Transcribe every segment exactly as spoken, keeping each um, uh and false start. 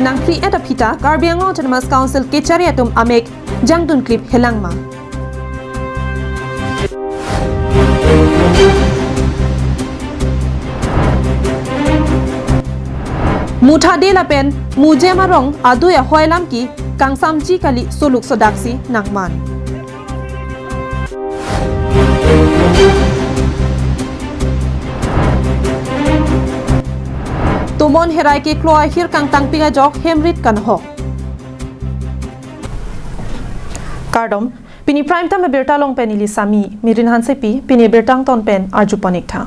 nangphri-et aphi ta Karbi Anglong Autonomous Council kechari atum amek jangdun klip helang ma? Muthade lapen mujem arong adui ahoi alam ke kangsamji kali, soluk sodak si nangman. Tomon herai keklo ahir kangtangping ajok hemrit kanhok. Kardom, pini Prime Time abirta along pen neli Sami, Mirin Hansepi, pini birta angton pen arjupon ik tha.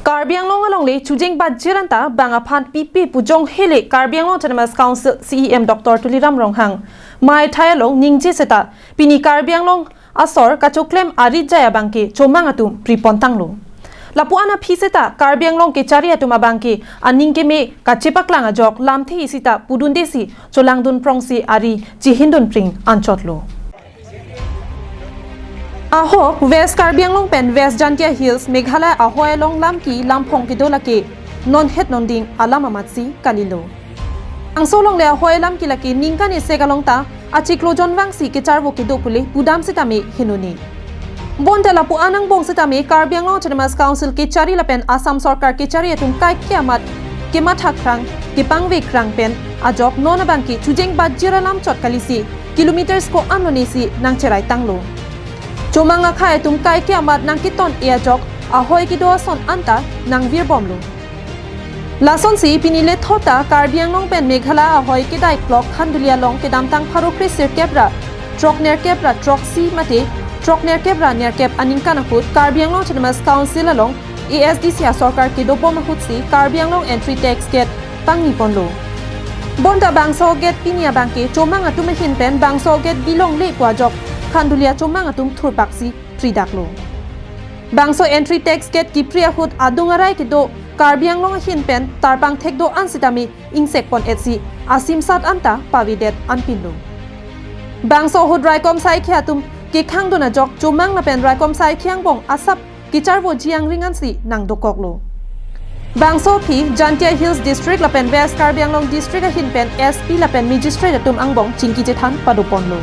Karbi Anglong alongle chujeng bajir anta bang aphan pipe pu jong hele Karbi Anglong Autonomous Council C E M Doctor Tuliram Ronghang maithai along ningje seta pini Karbi Anglong asor kachoklem arit jaya abangke chomang atum pripon tanglo. Lapu-an aphi seta Karbi Anglong kechari atum abangke aning keme kachepaklang ajok lamthe isi ta pudunde si cholangdun prong si ari chihindun pring anchotlo. Ahok West Karbi Anglong pen West Jaintia Hills Meghalaya ahoi along lam ke lamphong kedo lake non het non ding alam amat si kalilo. Bangso alongle ahoi alam ke lake ningkan isi along ta achiklo jon vangsi kecharvo kedo pule pudam sitame henone. Bonta lapu-an angbong sitame Karbi Anglong Autonomous Council kechari lapen Assam Sorkar kechari atum kaike amat kemathakrang kepangvekrang pen ajok non abangke chujeng bajir alam chot kali si kilometers ko-an lone si nangcherai tanglo. Chomang akhai atum kaike amat nangketon-e ajok ahoi kedo ason anta nangvirbomlo. Lasonsi pini lethot ta Karbi Anglong pen Meghalaya ahoi kedai klok Khanduli along kedamtang pharo kre sirkep ra throk nerkep ra throksi mate throk nerkep ra nerkep aningkan ahut Karbi Anglong Autonomous Council along A S D C asorkar kedobom ahut si Karbi Anglong entry tax gate pangni ponlo. Bonta bangso gate pini abangke chomang atum ahin pen bangso gate bilongle pu ajok Khanduli achomang atum thurpak si pridaklo. Bangso entry tax gate kipri ahut adung arai kedo Karbi Anglong ahin pen tarpang thekdo an sitame ingsekpon-et si asimsat anta pavedet anpinlo. Bangso ahut raikom saikhi atum kekhangdun ajok chomang lapen raikom saikhi angbong asap kecharvoji angring ansi nangdokoklo. Bangso aphi Jaintia Hills District lapen West Karbi Anglong District ahin pen S P lapen magistrate atum angbong chingki chethan padoponlo.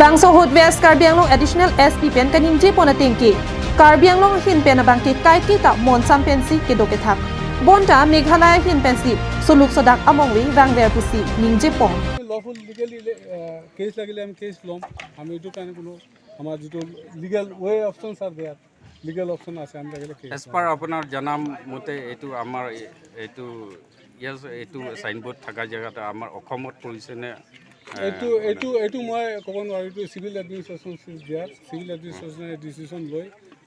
Bangso ahut West Karbi Anglong Additional S P pen kaningjepon ateng ke Karbi Anglong ahin pen abangke kaike ta monsam pensi kedo kethak. Bonta Meghalaya ahin pensi soluk sodak amongve vangver pusi ningjepon. Lawful legally, uh, case lagile hum case lom, hum etu karone kono, hamar jitu legal way options are there, legal option ase, hum lagile case lom. As per আপোনাৰ জানা মতে এইটো আমাৰ এ-, এইটো, yes, এইটো চাইনবোৰ্ড থকা জেগাত আমাৰ অসমত কৰিছে নে, এ, এইটো, মানে এইটো, এইটো মই ক'ব নোৱাৰোঁ, এইটো চিভিল এডমিনিষ্ট্ৰেশ্যন দিয়া, চিভিল এডমিনিষ্ট্ৰেশ্যনে ডিচিশ্যন লৈ,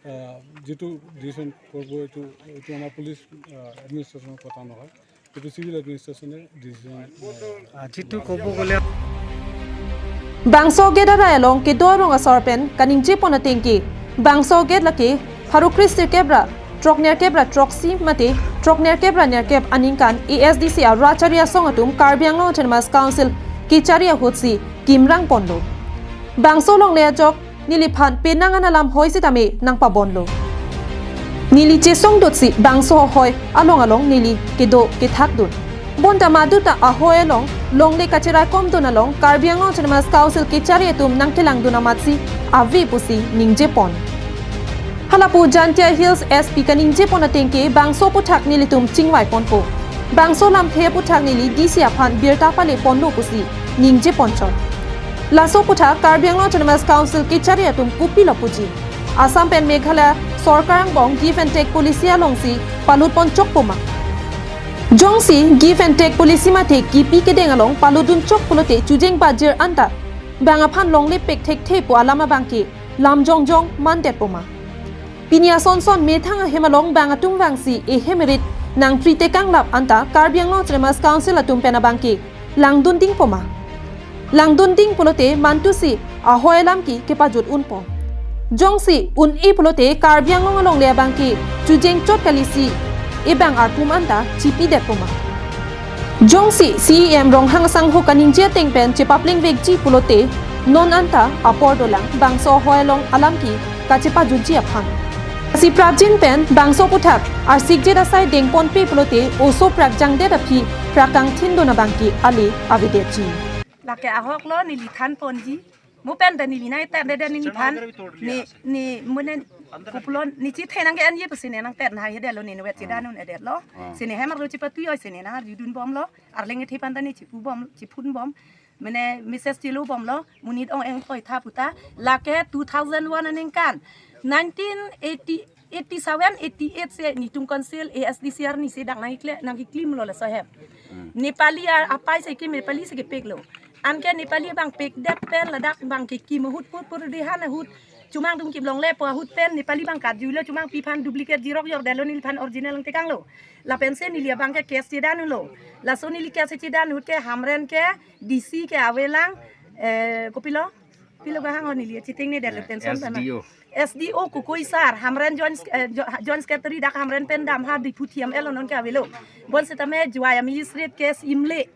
আহ, যিটো ডিচিশ্যন কৰিব, এইটো, এইটো আমাৰ পুলিচ, আহ, এডমিনিষ্ট্ৰেশ্যনৰ কথা নহয়, এইটো চিভিল এডমিনিষ্ট্ৰেশ্যনে ডিচিশ্যন, আহ, আজিতো ক'ব গ'লে Bangso gate arai along kedo arong asor pen kaningjepon ateng ke bangso gate lake pharo kre sirkep ra throk nerkep ra throksi mate throk nerkep ra nerkep aningkan A S D C a rachari asong atum Karbi Anglong Autonomous Council kechari ahut si kimrang ponlo. Bangso alongle ajok neliphan penang an alam hoi sitame nangpabonlo. Neli chesongdut si bangso ahoi along along neli kedo kethakdun. Bonta maduta ahoi along longle kacheraikomdun along Karbi Anglong Autonomous Council kechari atum nangkelangdun amatsi ave pusi ningjepon. Halapu Jaintia Hills S P kaningjepon ateng ke bangso aphuthak nelitum chingvaiponpo. Bangso lamthe aphuthak neli D C aphan birta paleponlo pusi ningjeponchot. Laso aphuthak Karbi Anglong Autonomous Council kechari atum kopilo puji? Assam pen Meghalaya sorkar angbong give and take policy alongsi palutponchokpo ma? Jongsi give and take policy mate kipi kedeng along palutdunchok pulote chujeng bajir anta bang aphan longle pekthekthe pu alam abangke lam jongjong mandetpo ma? Pini asonson methang ahem along bang atum vangsi ehem erit nangpri tekanglap anta Karbi Anglong Autonomous Council atum pen abangke langdundingpo ma? Langdunding pulote mantusi ahoi alam ke kepajut unpo. Jongsi un-e pulote Karbi Anglong alongle abangke chujeng chot kalisi ebang arpum anta chipidetpo ma? Jongsi C E M Ronghang asangho kaningje ateng pen chepaplengvekji pulote non anta apor dolang bangso ahoi along alam ke kachepajutji aphan. Lasi prapjin pen bangso aphuthak arsikjet asai dengponpe pulote oso prakjangdet aphi Prakangthin dun abang ke ale avedetji. Lake ahok lo neli thanponji. Mo pen ta neli nai ta de de neliphan. Ne ne mo ne kopulon ne chethe nang ke an ye pusi ne nangthan hai de lo ne wet chedan un-edet lo. Ah. Si ne hem arlo chepatui oi si ne nang arjudun bomlo. Arleng ethe pen ta ne chepu bom, chephun bom. Mane message chelo bomlo. Monit ong-eng poi tha puta. Lake two thousand one aningkan. Nineteen eighty, eighty-seven, eighty-eight si netum council A S D C arni si dak nangkle, nangkeklimlo laso hem. Hmm. Nepali a-, apai si ke Nepali si kepiklo. Anke Nepali abang pikdet pen ladak abang kekim ahut put put dehan ahut. Chomang atum kim longle po ahut pen Nepali abang karjulo, chomang piphan duplicate xerox jordetlo, neliphan original nangtekanglo. Lapen si neli abang ke case chedan lo. Laso neli case chedan ahut ke Hamren ke D C ke avelang, eh, kopilo? Pilo kehang ho neli chetingnedetlo, pension S D O. S D O Kukui sir, Hamren joint, eh, jo-, joint secretary dak Hamren pen dam ha Diphu T M L non ke avelo. Bonsitame Jowai a-magistrate case imle.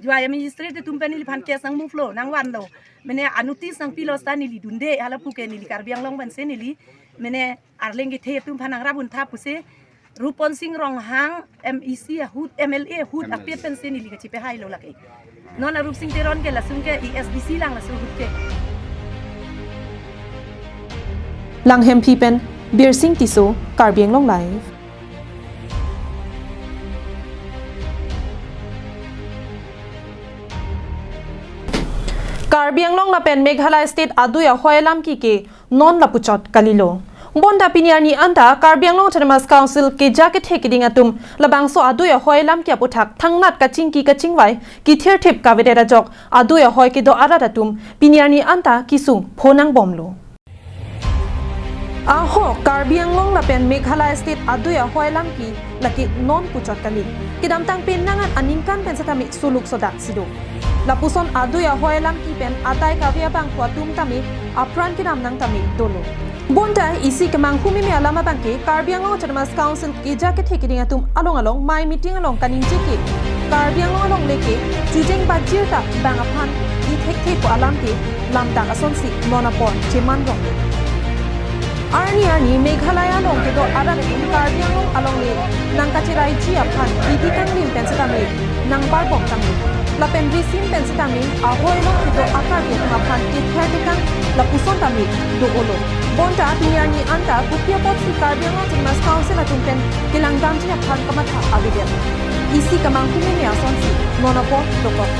Jowai a-magistrate atum pen neliphan case nang move lo, nangvanlo. Mane a-notice nangpilo seta neli dunde, hala puke neli Karbi Anglong pen si neli. Mane arleng kethe atum aphan nangrap un tha pusi. Rupon Sing Ronghang M E C ahut, M L A ahut, M L A. Apet pen si neli kachepahailo lake. Non a Rupsing Teron ke lason ke A S D C lang laso ahut ke. Langhemphi pen Birsing Tisso, Karbi Anglong Live. Karbi Anglong lapen Meghalaya State adui ahoi alam ke ke non lapuchot kalilo. Bonta pini arni anta Karbi Anglong Autonomous Council keja kethe keding atum labangso adui ahoi alam ke aputhak thangnat kachingki kachingvai kithirthip kavedet ajok adui ahoi kedo arat atum pini arni anta kesung phonang bomlo. Ahok Karbi Anglong lapen Meghalaya State adui ahoi alam ke lake non puchot kali. Kedamtang penang an aningkan pen setame suluk sodak si do. Lapuson adui ahoi alam ke pen atai kave abangphu atum tame apran kedam nang tame dolo. Bonta isi kemanghu meme alam abang ke Karbi Anglong Autonomous Council keja kethe keding atum along along mei meeting along kaningje ke Karbi Anglong along leke chujeng bajir ta bang aphan ithekthe pu alam ke lamdak asonsi non apor cheman rong. Arni arni Meghalaya along kedo arat atum Karbi Anglong along le nangkacheraiji aphan bidi kanglim pen setame nangbar bom tame. Lapen risim pen setame ahoi along kedo a-Karbi atum aphan kether tekang lapuson tame do-olo. Bonta pini arni anta kopi apotsi Karbi Anglong Autonomous Council atum pen kelangdamji aphan kamatha avedet. Isi kemanghu meme asonsi non apor dokok.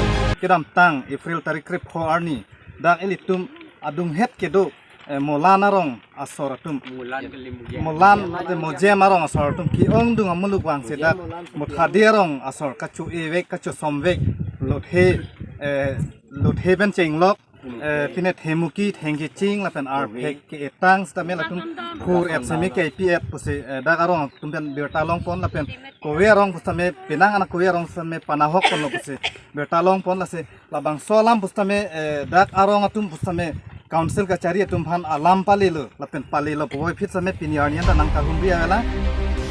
Kedamtang April tarik krepho arni dak ilitum adunghet kedo, eh, Molan arong asor atum. Molan ke Limbu Jem. Molan, eh, Mojem arong asor atum ke-ongdung amuluk vangsi dak Mothade arong asor kacho-e vek, kachosom vek, lothe, eh, lothe pen chenglok, eh, pine themuki, thengkeching, lapen arphek ke-etang setame latum khur-et seme kepi-et pusi, eh, dak arong atum pen birta longpon lapen kove arong pusitame penang an kove arong seme panahok ponlo pusi birta longpon lasi labangso alam pusitame, eh, dak arong atum pusitame council kachari atum aphan alam palelo lapen palelo puvoiphit seme pini arni anta nangkahumri avelang.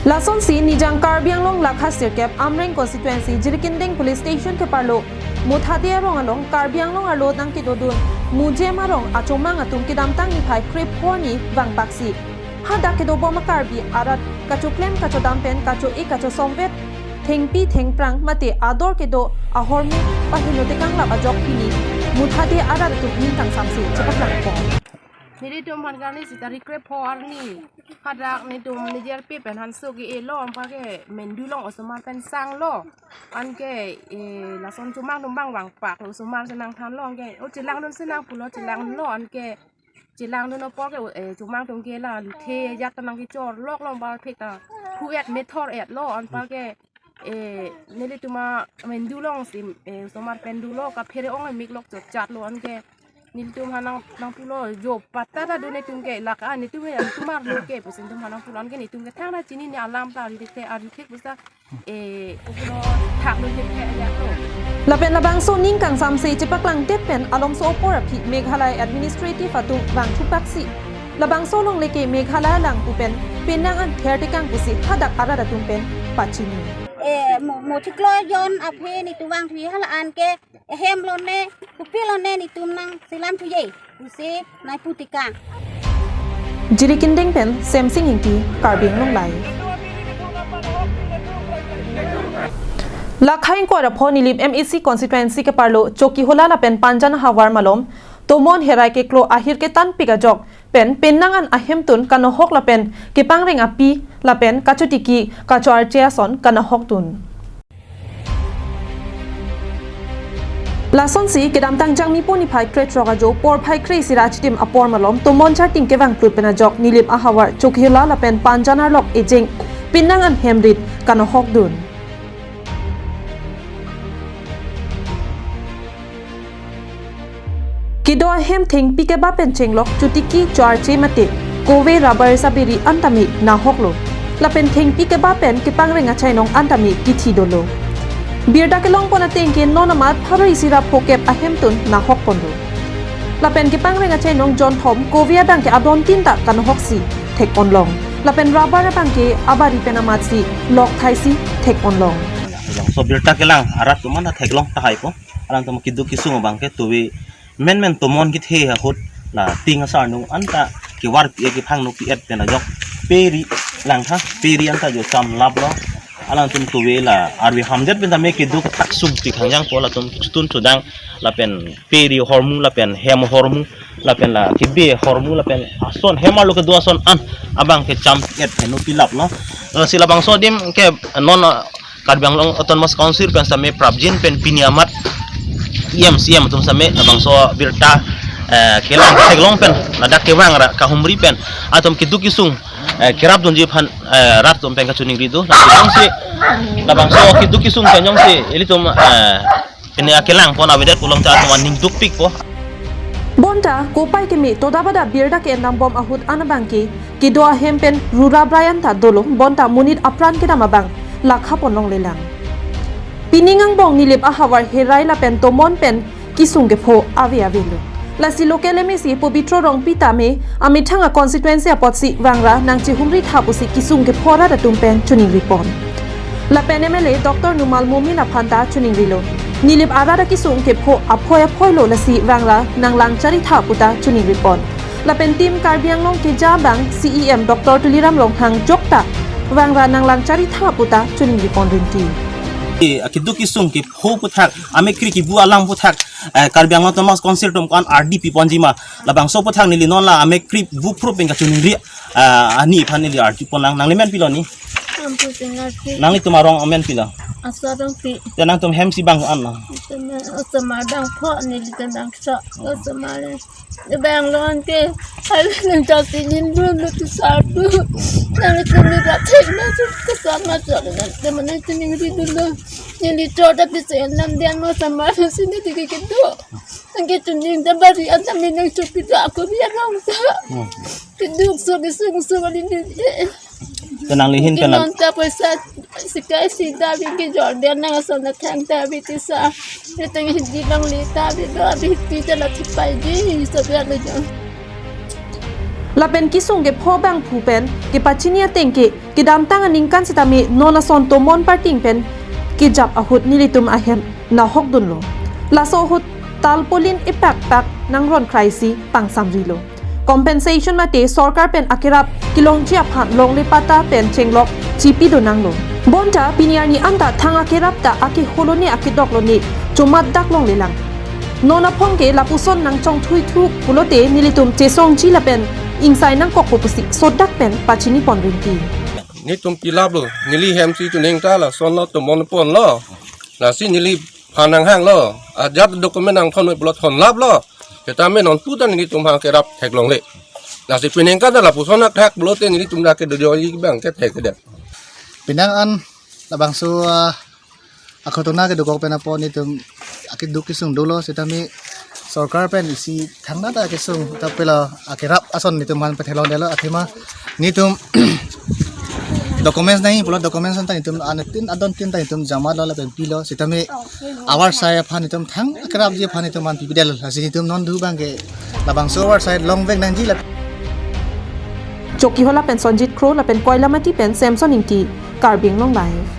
Lasonsi Nijang Karbi Anglong lakha sirkep Amreng constituency Jirikinding police station keparlo Mothade arong along Karbi Anglong arlo nangkedodun Mojem arong achomang atum kedamtang niphai krepho arni vangpaksi hadak kedobom a-Karbi arat kachoklem kachodam pen kacho-e kachosom vet thengpi thengphrang mate ador kedo ahormu paheno tekang lap ajok pini Mothade arat atum ning kangsam si chepaklangpo. Nelitum aphan ke arni sita tarik krepho arni hadak netum nejer pe pen hanso ke-elo anparke Mendulong osomar pen sanglo. Anke, eh, lason chomang atum abang vangpaklo, osomar si nangthanlo anke, o chelangdun si nang pulo chelanglo anke chelangdun apor ke, eh, chomang atum ke la lothe ajat ta nangkechorloklo anparke ta khu-et methor-etlo anparke, eh, nelitum a-Mendulong si, eh, osomar pen dolo kaphere ong mik lok chotchatlo anke nelitum aphan nang, nangpulo jo patta ta do netum ke lake netum ke netum arlo ke pusi netum aphan nangpulo anke netum ke thangnat chinine alam ta arithek arithek pusi, eh, pulo thaklo thek thek ya to. Lapen labangso ning kangsam si chepaklangdet pen alomso apor aphi Meghalaya administrative atum vangthupaksi. Labangso along leke Meghalaya lang pu pen penang an ther tekang pusi hadak arat atum pen pachini. Eh, mo, mo chiklo jon aphi netum vangthu hala anke ehem lone, kopi lone netum nangselam thuye pusi nangpu tekang. Jirikinding pen Semsing Ingti, Karbi Anglong Live. Lakhai ingkoi ra pho Nilip M A C constituency keparlo Chokihola lapen Panjan ahavar malom tomon herai keklo ahir ketanpik ajok pen penang an ahemtun kanohok lapen kepangreng api lapen kachotiki kacho-arche ason kanohokdun. Lasonsi kedamtang Jangmi po niphai krethrok ajo porphai kre-isi ra achitim apor malom tomon charting kevang plut pen ajok Nilip ahavar Chokihola lapen Panjan arlok ejeng penang an hemrit kanohokdun. Kedo ahem thengpi keba pen chenglok chotiki cho-arche mate kove, rubber, saberi an tame nahoklo. Lapen thengpi keba pen kepangreng achainong an tame kithi dolo. Birta kelongpon ateng ke non amat pharo isi ra phokep ahemtun nahokponlo. Lapen kepangreng achainong jonthom, kove abang ke adon tin ta kanohoksi thekponlong. Lapen rubber abang ke abari pen amatsi lok thaisi thekponlong. Labangso birta kelang arat atum an ta theklong tahai po. Alangtum keduk kesung abang ke tuve menmen tomon kethe ahut la ting asarnung an ta kevar pi-e kephangno pi-et pen ajok peri langtha, peri an ta jo cham laplo. Alangtum tuve la arve hamdet pen tame keduk thak sung ti khangjang po, latum chotun chodang lapen peri ahormu lapen hem ahormu lapen la kebe ahormu lapen ason hem arlo kedo ason an abang ke cham pi-et pen no pi laplo. Lasi labangso adim ke non, ah, Karbi Anglong Autonomous Council pen same prapjin pen pini amat E M C M atum same labangso birta, eh, kelang theklong pen ladak kevang ra kahumri pen atum keduk kesung, eh, kerapdunji aphan, eh, rat atum pen kachiningri do. Lasi jongsi labangso keduk kesung pen jongsi ilitum, eh, pini akelangpon avedet pulote atum aning dukpikpo. Bonta kopai keme toda bada birta ke-endam bom ahut an abang ke kedo ahem pen rura brayan ta dolo, bonta monit apran kedam abang lakhaponlonglelang. Pining angbong Nilip ahavar herai lapen tomon pen kesung kepho ave avelo. Lasi local M A C Pobitro Rongpi tame amethang a constituency apotsi vangra nangchehumri tha pusi kesung kepho arat atum pen chiningripon. Lapen M L A Doctor Numal Momin aphan ta chiningrilo. Nilip arat akesung kepho aphoi aphoilo, lasi vangra nanglang chari tha puta chiningripon. Lapen Team Karbi Anglong keja abang C E M Doctor Tuliram Ronghang jokta vangra nanglang chari tha puta chiningripon rinti. Eh, keduk kesung kepho aputhak, amekrip kebu alam aputhak, eh, Karbi Anglong Autonomous Council atum ko-an R D piponji ma, labangso aputhak neli non la amekrip bu phrup pen kachiningri, eh, ani aphan neli R D ponlang. Nangli men pilo ni? Ampu Singarti. Nanglitum arong amen pilo? Asarong ti. Ya nangtum hem si bang an na? Asama, asama dang pho neli dang so. Asama le. Bang lon ke, hai nang ta sinin dun lo tu sar tu. Nang tu ni rat thek na tu tu sar ma tu na. Te mana tu ni ri dun lo. Ni ni chot ta ti se nam dia no sama tu sini ti ke ke do. Nang ke tu ni da bari an ta mi nang chot pi ta ko bi arong sa. Hmm. Keduk so kesung so bari ni. Te nangli ahin pen la. Non ta poisa sikai sida bi kejor dia nang ason na thang ta bi tisa. Ni teng hidi longle ta bi do abi ti ta la thipai ji so bi alo jo. Lapen kesung kepho bangphu pen kepachini ateng ke kedamtang aningkan sitame non ason tomon parting pen kejap ahut nelitum ahem nahokdunlo. Laso ahut tarpaulin ipakpak nangron kraisi pangsamrilo. Compensation mate sorkar pen akerap kelongji aphan longle patta pen chenglok chipidun nanglo. Bonta pini arni anta thang akerap ta ake holone akedok lone chomat dak longlelang. Non aphong ke lapuson nangchongthui thu pulote nelitum chesongji lapen ingsai nangkokpo pusi sodak pen pachinipon rinti. Netum pilaplo, neli hem si chuning ta lason lo tomon ponlo. Lasi neli phan nanghanglo, ajat document nangthon pulo thon laplo. Sitame non puta nelitum aphan kerap theklongle. Lasi penang kada lapuson athak pulote nelitum dak kedoji abang ke thek kedet. Penang an labangso, ah, akhotona kedokok pen apot netum akeduk kesung dolo, sitame sorkar pen isi thangnat akesung ta pelo akerap ason netum aphan patheklongdetlo, athema netum documents nangji pulo, documents anta netum an tin adon tin ta netum jama lo lapen pilo, sitame avarsai aphan netum thang akerapji aphan netum aphan pipidetlo, lasi netum non do abang ke labangso avarsai longvek nangji la. Chokihola pen Sonjit Kro lapen Koilamati pen Samson Ingti, Karbi Anglong Live.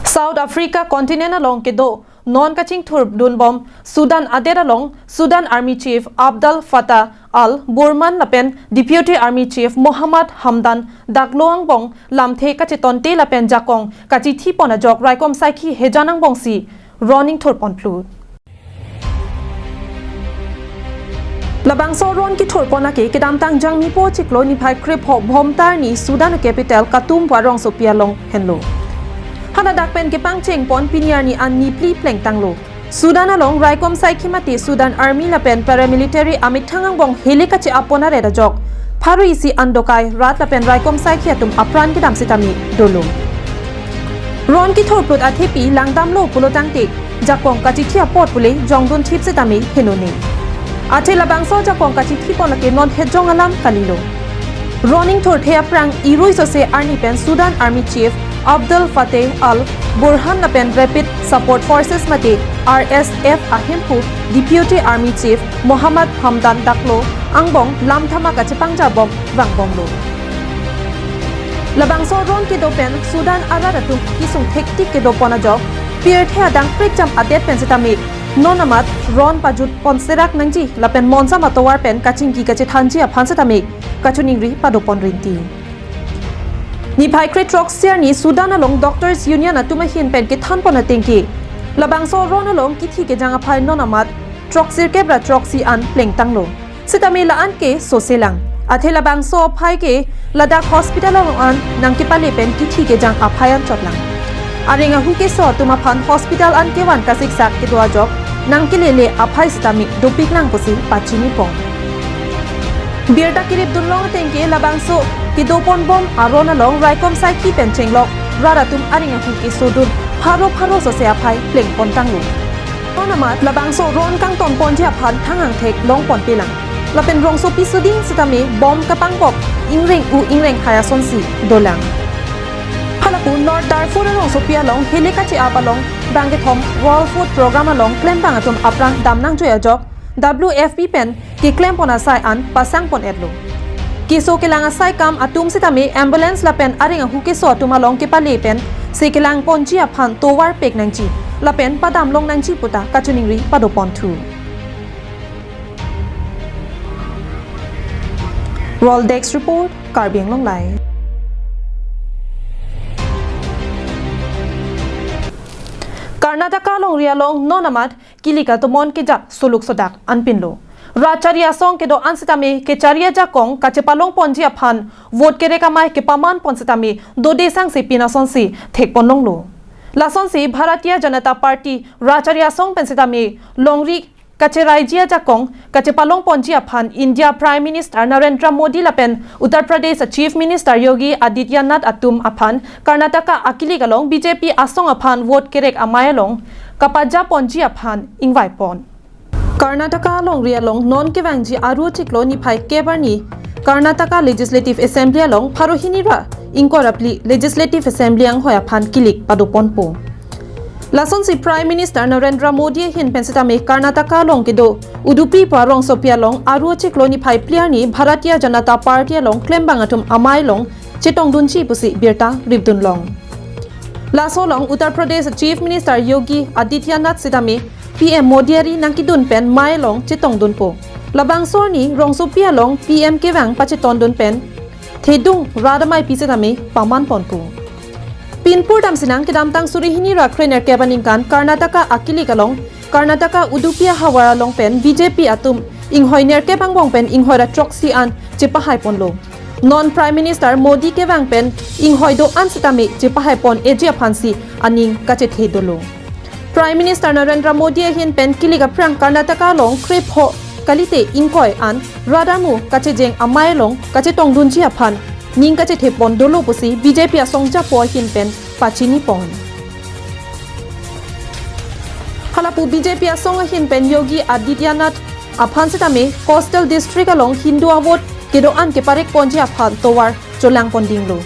South Africa continent along kedo non kachingthurdunbom Sudan adet along Sudan Army Chief Abdel Fattah Al Burhan lapen Deputy Army Chief Mohammad Hamdan Daglo angbong lamthe kachetonte lapen jakong kachethi pon ajok raikom saikhi hejan angbongsi ron ingthur pon phlut. Labangso ron kithur pon lake kedamtang Jangmi po chiklo niphai krepho Bhomta arni Sudan capital Khartoum pu arongsopi along henlo. Haladak pen kepangcheng pon pini arni an niphli plengtanglo. Sudan along raikom saikhi mate Sudan Army lapen paramilitary amethang angbong heli kache-ap pon aret ajok pharo isi an dokai rat lapen raikom saikhi atum apran kedam sitame dolo. Ron kithur phlut athepi langdamlo pulo tangte jakong kachethi apot pule jongdun thip sitame henone. Athe labangso jakong kachethi pon lake non hejong alam kalilo. Ron ingthurthe aphrang irui sose arni pen Sudan Army Chief Abdel Fattah al Burhan lapen Rapid Support Forces mate R S F ahemphu Deputy Army Chief Mohammad Hamdan Daglo angbong lam thama kachepangja bom vangbomlo. Labangso ron kedo pen Sudan arat atum kesung thektik kedo pon ajok pirthe adang prekjam adet pen sitame non amat ron pajut pon serak nangji lapen monsam atovar pen kachingki kachethanji aphan sitame kachiningri pado pon rinti. Niphai kre throksi arni Sudan along Doctors Union atum ahin pen kethan pon atengke labangso ron along kithi kejang aphai non amat throksirkep ra throksi an plengtanglo. Sitame la-an ke soselang. Athe labangso aphai ke ladak hospital along an nangkepale pen kithi kejang aphai anchotlang. Areng ahu keso atum aphan hospital an kevan kasiksak kedo ajok nangkelele aphai sitame dopiklang pusi pachini pon. Birta kirip dunlong atengke labangso kedo pon bom aron along raikom saikhi pen chenglok rat atum areng ahu keso dun pharo pharo sose aphai pleng pon tanglo. Non amat labangso ron kangton ponji aphan thang angthek long pon pelang. Lapen rongsopi suding sitame bom kapang bok ingreng u ingreng hai asonsi dolang. Halapu North Darfur rongsopi along heli kache-ap along bangkethom World Food Program along klembang atum apran damnang joi ajok W F P pen keklem pon asai an pasang pon etlo. Keso kelang asai kam atum sitame ambulance lapen areng ahu keso atum along kepale pen se kelang ponji aphan tovar pek nangji lapen padam long nangji puta kachiningri pado pon thu. World Desk Report, Karbi Anglong Live. Karnataka longri along non amat kilik atomon kejak suluk sodak anpinlo. Rat chari asong kedo an sitame kechari ajakong kachepalong ponji aphan vote kerek amei kepaman pon sitame dode sangse pin asonsi thek pon longlo. Lasonsi Bharatiya Janata Party rat chari asong pen sitame longri kacheraiji ajakong kachepalong ponji aphan India Prime Minister Narendra Modi lapen Uttar Pradesh Chief Minister Yogi Adityanath atum aphan Karnataka akilik along B J P asong aphan vote kerek amei along kapaja ponji aphan ingvai pon. Karnataka longri along non kevangji Aru achiklo niphai kep arni Karnataka Legislative Assembly along pharo hini ra ingkoi ra phli Legislative Assembly anghoi aphan kilik pado ponpo. Lasonsi Prime Minister Narendra Modi ahin pen sitame Karnataka along kedo Udupi pu arongsopi along Aru achiklo niphai phli arni Bharatiya Janata Party along klembang atum amei along chetongdunji pusi birta rip dunlong. Laso along Uttar Pradesh Chief Minister Yogi Adityanath sitame P M Modi ari nangkedun pen mei along chetongdunpo. Labangso arni rongsopi along P M kevang pachetongdun pen thedung rat amei pi sitame paman ponpo. Pinpur damsinang kedamtang suri hini ra krenerkep aningkan Karnataka akilik along Karnataka Udupi ahavar along pen B J P atum inghoi nerkep angbong pen inghoi ra throksi an chepahai ponlo. Non Prime Minister Modi kevang pen inghoi do an sitame chepahai pon eji aphansi aning kachethe dolo. Prime Minister Narendra Modi ahin pen kilik aphrang Karnataka along krepho kalite ingkoi an rat amu kachejeng amei along kachetongdunji aphan ning kachethe pon dolo pusi B J P asong japo ahin pen pachini pon. Halapu B J P asong ahin pen Yogi Adityanath aphan sitame Coastal District along Hindu avote kedo an keparek ponji aphan tovar cholang pon dinglo.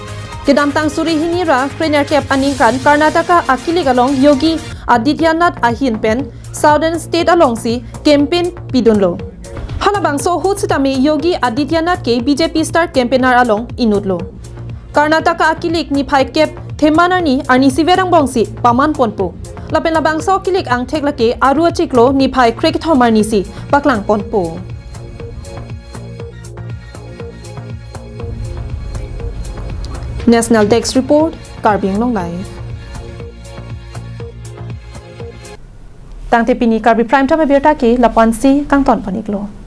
Kedamtang suri hini ra krenerkep aningkan Karnataka akilik along Yogi Adityanath ahin pen Southern State alongsi campaign pidunlo. Halabangso ahut sitame Yogi Adityanath ke B J P star campaigner along inutlo. Karnataka akilik niphai kep Theman arni arnisi verang bongsi paman ponpo. Lapen labangso kilik angthek lake Aru achiklo niphai krekethom arnisi paklang ponpo. National Desk Report, Karbi Anglong Live. Tangte pini Karbi Prime Time abirta ke lapu-ansi kangton pon-iklo.